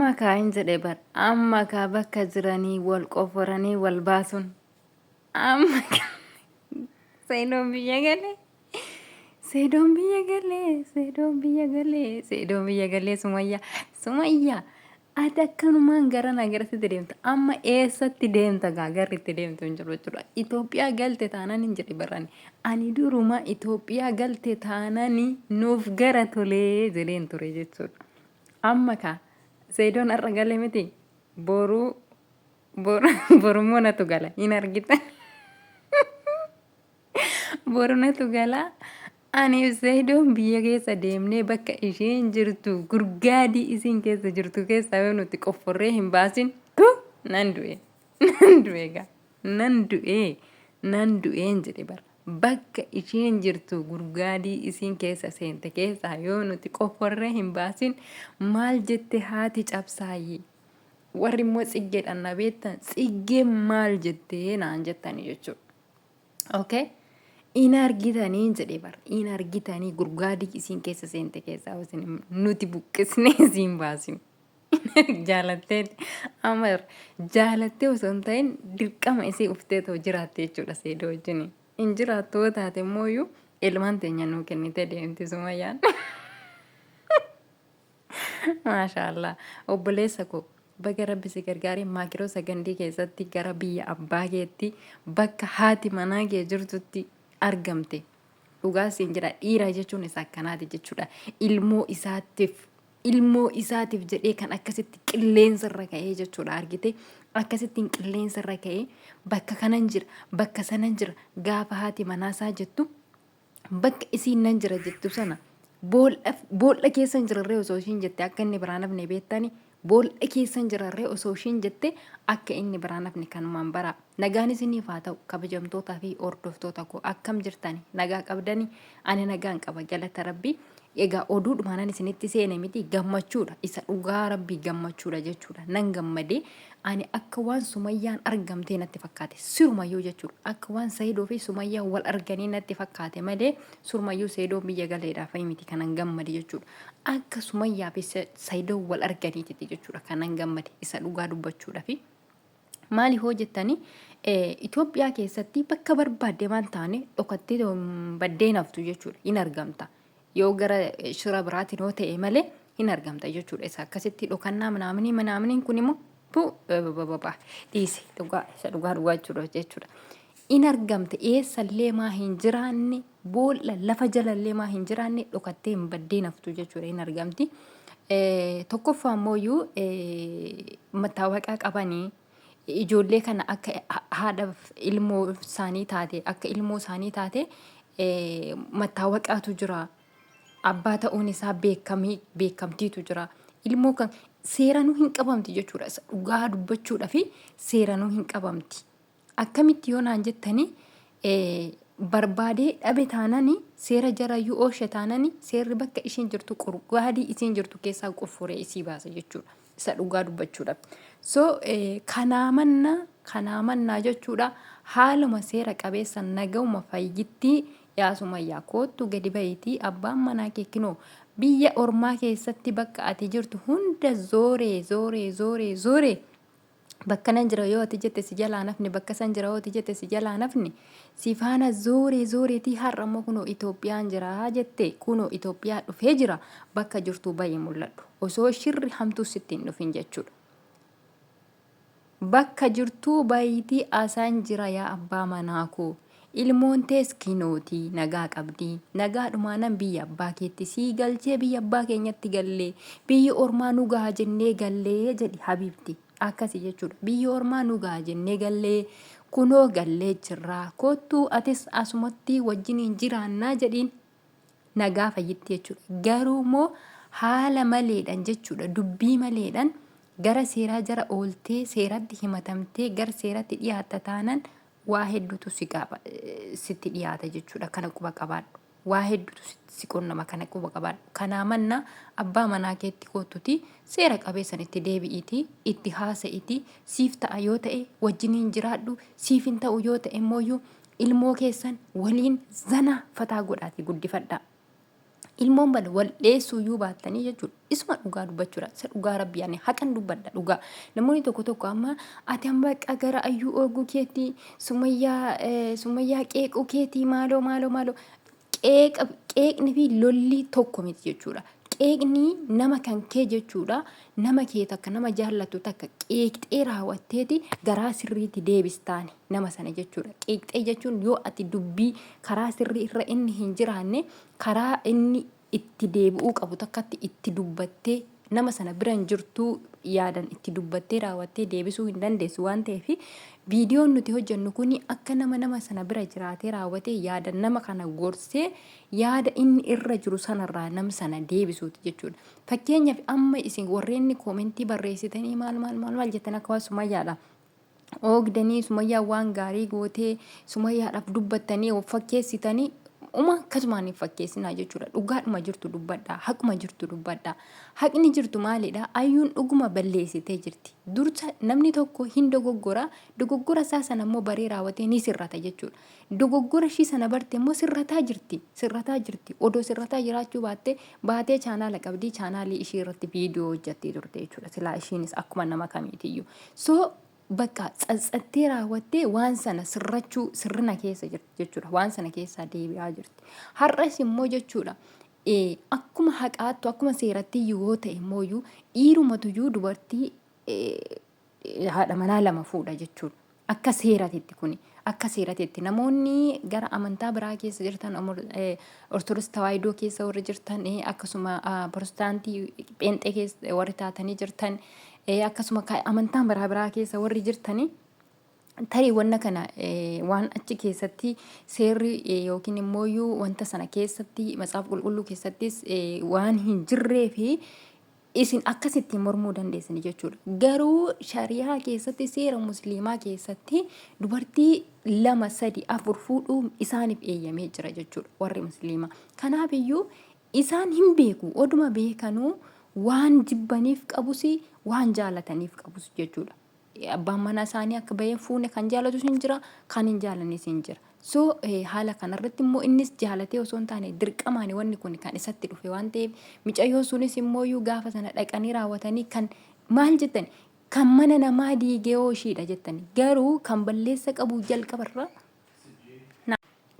Amma kaa hin jedhe bar amma kaa bakka jiranii wal qoforanii wal baasuun amma kaa Saidoon biyya galee Saidoon biyya galee Saidoon biyya galee Saidoon biyya galee Sumayyaa Sumayyaa Ati akkanumaan garanaa garasitti deemta. Amma eessatti deemta gaa garri itti deemtu hin jiru jechuudha. Itoophiyaa galte taanaan hin jedhe barani. Ani duruma Itoophiyaa galte taanaan nuuf gara tolee jedheen ture jechuudha. Amma kaa Seedoon har'a gale miti boruu borummoo natu gala hin argitan. Boru natu gala. Aniif Sa'idoon biyya keessa deemnee bakka isheen jirtu gurgaadii isiin keessa jirtu keessaa yoo nuti qofforree hin baasin tu nan du'e. Nan du'e gaa. Nan du'e. Nan du'een jedhe bara. Bakka isheen jirtu gurgaadii isiin keessa seente keessaa yoo nuti qofforree hin baasin maal jette haati cabsaayi. Warri immoo tsiggeedhaan na beektan tsiggeen maal jettee naan jettani jechuudha. Okay? In argitanii jedhe bar. In argitanii gurgaadii isiin keessa seente keessaa isin nuti buqqisnee isiin baasinu. Jaalattee amma jaalattee osoo hin ta'in dirqama isii uftee too jiraatte jechuudha seedoo wajjin. Hin jiraattu yoo taate immoo iyyuu ilmaan teenya nuu kennitee deemti sumayyaan. Maashaallah obboleessa koo baga rabbi si gargaaree maakiroo sagandii keessatti gara biyya abbaa keetti bakka haati manaa kee jirtutti argamte. Dhugaa siin jedha dhiira jechuun isa akkanaati jechuudha. Ilmoo isaatiif ilmoo isaatiif jedhee kan akkasitti qilleensa irra ka'ee jechuudha argite akkasittiin qilleensa irra ka'ee bakka kanan jira bakka sanan jira gaafa haati manaasaa jettu bakka isiin nan jira jettu sana boolla boolla keessan jirarree osoo ishiin jette akka inni biraan hafne beektani boolla keessan jirarree osoo ishiin jette akka inni biraan hafne kanumaan baraa nagaan isiniif haa ta'u kabajamtootaa fi hordoftoota koo akkam jirtani nagaa qabdani ani nagaan qaba galata rabbii egaa oduudhumaanan isinitti seene miti gammachuudha isa dhugaa rabbii gammachuudha jechuudha nan gammadee Ani akka waan Sumayyaan argamtee natti fakkaate. Sirumayyuu jechuudha. Akka waan Sayidoo fi Sumayyaan wal arganii natti fakkaate malee surumayyuu Sayidoon biyya galeedhaaf miti kanan gammade jechuudha. Akka Sumayyaa fi Sayidoon wal arganiititi jechuudha kanan gammade isa dhugaa dubbachuudhafi. Maali hoo jettanii Itoophiyaa keessatti bakka barbaadde waan taane dhokattee baddee naftu jechuudha hin argamta. Yoo gara shira biraatiin yoo ta'e malee hin argamta jechuudha. Isa akkasitti dhokannaa minaaminii minaaminiin kun immoo pu bababa dhiisi dhugaa isa dhugaa dhugaa jechuudha jechuudha. In argamte eessallee maa hin jiraanne boolla lafa jalallee maa hin jiraanne dhokattee hin baddee naftu jechuudha hin argamti. Tokkoffaa immoo iyyuu mattaawaqaa qabanii ijoollee kana akka haadha ilmoo isaanii taate akka ilmoo isaanii taate mattaawaqaatu jira. Abbaa ta'uun isaa beekamii beekamtiitu jira. Ilmoo kan seeranuu hin qabamti jechuudha. Isa dhugaa dubbachuudha fi seeranuu hin qabamti. Akkamitti yoo naan jettanii barbaadee dhabe taanani seera jarayyuu ooshe taanani seerri bakka ishiin jirtu qurgaadii isiin jirtu keessaa qoffuree isii baasa jechuudha. Isa dhugaa dubbachuudha. So kanaa mannaa kanaa mannaa jechuudha haaluma seera qabeessa nagahuma fayyittii yaa sumayyaa koottu gadi bahiitii abbaan manaa kee kinoo biyya ormaa keessatti bakka ati jirtu hunda zooree zooree zooree zooree bakka nan jira yoo ati jette si jalaa nafni bakka san jira yoo ati jette si jalaa nafni si faana zooree zooreetii har'a immoo kunoo Itoophiyaan jira jette kunoo Itoophiyaa dhufee jira bakka jirtuu bahi mul'adhu osoo shirri hamtuu sitti hin dhufin jechuudha. Bakka jirtuu bahiitii asan jira yaa abbaa manaa koo. Ilmoon tees kinootii nagaa qabdii. Nagaadhumaanan biyya abbaa keetti sii galchee biyya abbaa keenyatti gallee. Biyyi ormaa nu gaha jennee gallee jedhi habiibti. Akkasi jechuudha. Biyyi ormaa nu gaha jennee gallee kunoo gallee jirraa. Koottuu atis asumatti wajjiniin jiraannaa jedhiin. Nagaa fayyitti jechuudha. Garuu immoo haala maleedhan jechuudha dubbii maleedhan gara seeraa jara ooltee seeratti himatamtee gara seeratti dhiyaatta taanan waa hedduutu si gaafa sitti dhiyaata jechuudha kana quba qabaadhu. Waa hedduutu si qunnama kana quba qabaadhu. Kanaa mannaa abbaa manaa keetti koottuti seera qabeessan itti deebi'iitii itti haasa'iitii siif ta'a yoo ta'e wajjiniin jiraadhu siif hin ta'u yoo ta'e immoo ilmoo keessan waliin zana fataa godhaatii guddifadhaa. Ilmoon bala wal dheessuuyyuu baattanii jechuudha. Isuma dhugaa dubbachuudha. Isa dhugaa rabbi yaani haqan dubbadha dhugaa. Namoonni tokko tokko amma ati amma bakka gara ayyuu ooguu keetii sumayyaa sumayyaa qeequu keetii maaloo maaloo maaloo qeeqa qeeqni fi lolli tokko miti jechuudha. Qeeqni nama kan kee jechuudha. Nama kee takka nama jaallattu takka qeeqxee raawwatteeti garaa sirriitti deebistaani nama sana jechuudha. Qeeqxee jechuun yoo ati dubbii karaa sirrii irra inni hin jiraanne karaa inni itti deebi'uu qabu takkatti itti dubbattee nama sana bira hin jirtuu yaadan itti dubbattee raawwattee deebisuu hin dandeessu waan ta'eef viidiyoon nuti hojjennu kun akka nama nama sana bira jiraatee raawwatee yaadan nama kana gorsee yaada inni irra jiru sanarraa nam sana deebisuuti jechuudha. Fakkeenyaaf amma isin warreenni koomentii barreessitanii maal maal maal maal jettan akka waan sumayyaadha. Oogdanii sumayyaa waan gaarii gootee sumayyaadhaaf dubbattanii of fakkeessitanii uma akkasumaan hin fakkeessinaa jechuudha. Dhugaadhuma jirtu dubbadhaa. Haquma jirtu dubbadhaa. Haqni jirtu maalidha? Ayyuun dhuguma balleessitee jirti. Dursa namni tokko hin dogoggora. Dogoggora isaa sana immoo baree raawwatee ni sirrata jechuudha. Dogoggora ishii sana barte immoo sirrataa jirti. Sirrataa jirti. Odoo sirrataa jiraachuu baatte baatee chaanaala qabdii chaanaalii ishii irratti viidiyoo hojjattee turte jechuudha. Silaa ishiinis akkuma nama kamiitiyyuu. So bakka tsatsattee raawwattee waan sana sirrachuu sirrina keessa jirti jechuudha. Waan sana keessaa deebi'aa jirti. Har'as immoo jechuudha. Akkuma haqaattu akkuma seeratti yoo ta'e immoo dhiirumatuyyuu dubartii haadha manaa lama fuudha jechuudha. Akka seeratitti kuni akka seeratitti namoonni gara amantaa biraa keessa jirtan Ortodoks Tawaahidoo keessa warri jirtan akkasuma Pirotestaantii Pheenxee keessa warri taatanii jirtan akkasuma amantaa biraa biraa keessa warri jirtanii tarii wanna kana waan achi keessatti seerri yookiin immoo wanta sana keessatti matsaaf qulqulluu keessattis waan hin jirree fi isin akkasitti mormuu dandeessani jechuudha. Garuu shari'aa keessatti seera musliimaa keessatti dubartii lama sadi afur fuudhuu isaaniif eeyyamee jira jechuudha warri musliimaa. Kanaaf iyyuu isaan hin beeku oduma beekanuu waan jibbaniif qabus waan jaalataniif qabus jechuudha. Abbaan manaa isaanii akka bahee fuune kan jaalatus hin jira, kan hin jaalannes hin jira. So haala kanarratti immoo innis jaalatee osoo hin taane dirqamaan wanni kun kan isatti dhufe waan ta'eef micayyoo sunis immoo iyyuu gaafa sana dhaqanii raawwatanii kan maal jettan kan mana namaa diigee hoo ishiidha jettani. Garuu kan balleessa qabu jalqabarraa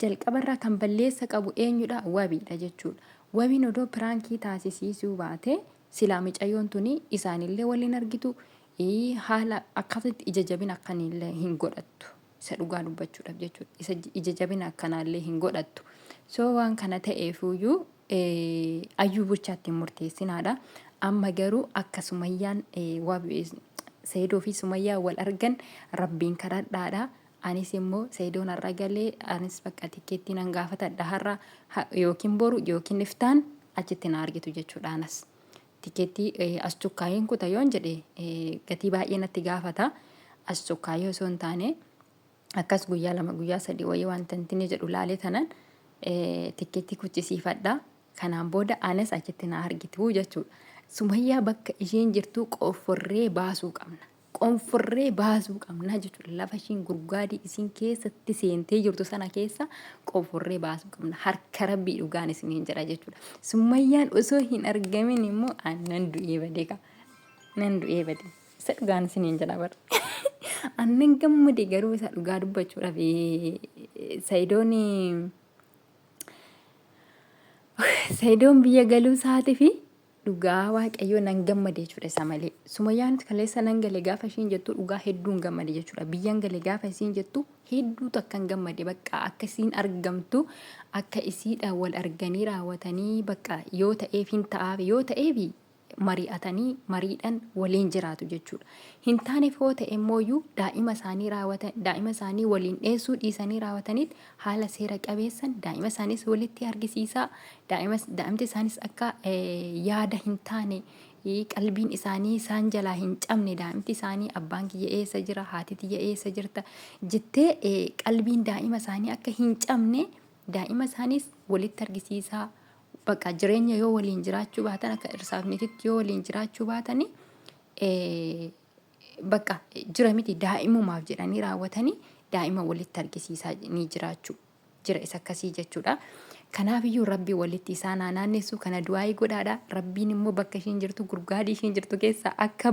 Jalqabarraa kan balleessa qabu eenyudha? Wabiidha jechuudha. Wabiin odoo piraankii taasisiisuu baate silaa micayyoon tuni isaanillee wal hin argitu haala akkasitti ija jabina akkanillee hin godhattu. Isa dhugaa dubbachuudhaaf jechuudha. Isa ija jabina akkanaallee hin godhattu. So waan kana ta'eefuyyuu ayyuu bulchaatti hin murteessinaadha. Amma garuu akka Sumayyaan Seedoo fi Sumayyaa wal argan rabbiin kadhadhaadha. Anis immoo Sayidoon har'a galee anis bakka tikkeettii nan gaafatadha har'a yookiin boru yookiin iftaan achitti na argitu jechuudha anas. Tikkeettii as cukkaayeen kuta yoon jedhe gatii baay'ee natti gaafata. As cukkaayee osoo hin taane akkas guyyaa 2 guyyaa 3 wayii wanta inni jedhu laalee tanan tikkeettii kuchisiifadha. Kanaan booda anas achitti na argitu jechuudha. Sumayyaa bakka isheen jirtu qofforree baasuu qabna. Qonforree baasuu qabna jechuudha. Lafa ishiin gurgaadii isiin keessatti seentee jirtu sana keessa qonforree baasuu qabna. Harka rabbii dhugaan isiniin jedha jechuudha. Summayyaan osoo hin argamin immoo an nan du'ee bade kaa. Nan du'ee bade. Isa dhugaan isiniin jedha bara. An nan gammade garuu isa dhugaa dubbachuudhaaf Sayidoon Sayidoon biyya galuu isaatiifi Dhugaa waaqayyoo nan gammade jechuudha isa malee. Sumayyaan kaleessa nan gale gaafa ishiin jettu dhugaa hedduun gammade jechuudha. Biyyan gale gaafa isiin jettu hedduu takkan gammade bakka akka isiin argamtu akka isiidhaan wal arganii raawwatanii bakka yoo ta'eef hin ta'aaf yoo ta'eef mari'atanii mariidhaan waliin jiraatu jechuudha. Hin taaneef yoo ta'e immooyyuu daa'ima isaanii raawwatan daa'ima isaanii waliin dheessuu dhiisanii raawwataniit haala seera qabeessan daa'ima isaaniis walitti argisiisaa daa'imas daa'imti isaanis akka yaada hin taane qalbiin isaanii isaan jalaa hin cabne daa'imti isaanii abbaan kiyya eessa jira haati tiyya eessa jirta jettee qalbiin daa'ima isaanii akka hin cabne daa'ima isaaniis walitti argisiisaa bakka jireenya yoo waliin jiraachuu baatan akka dhirsaaf niititti yoo waliin jiraachuu baatanii bakka jira miti daa'imumaaf jedhanii raawwatanii daa'ima walitti argisiisaa ni jiraachuu jira isa akkasii jechuudha. Kanaafiyyuu Rabbi walitti isaan haa naannessu, kana du'aa'ii godhaadha. Rabbiin immoo bakka ishiin jirtu, gurgaadii ishiin jirtu keessaa akka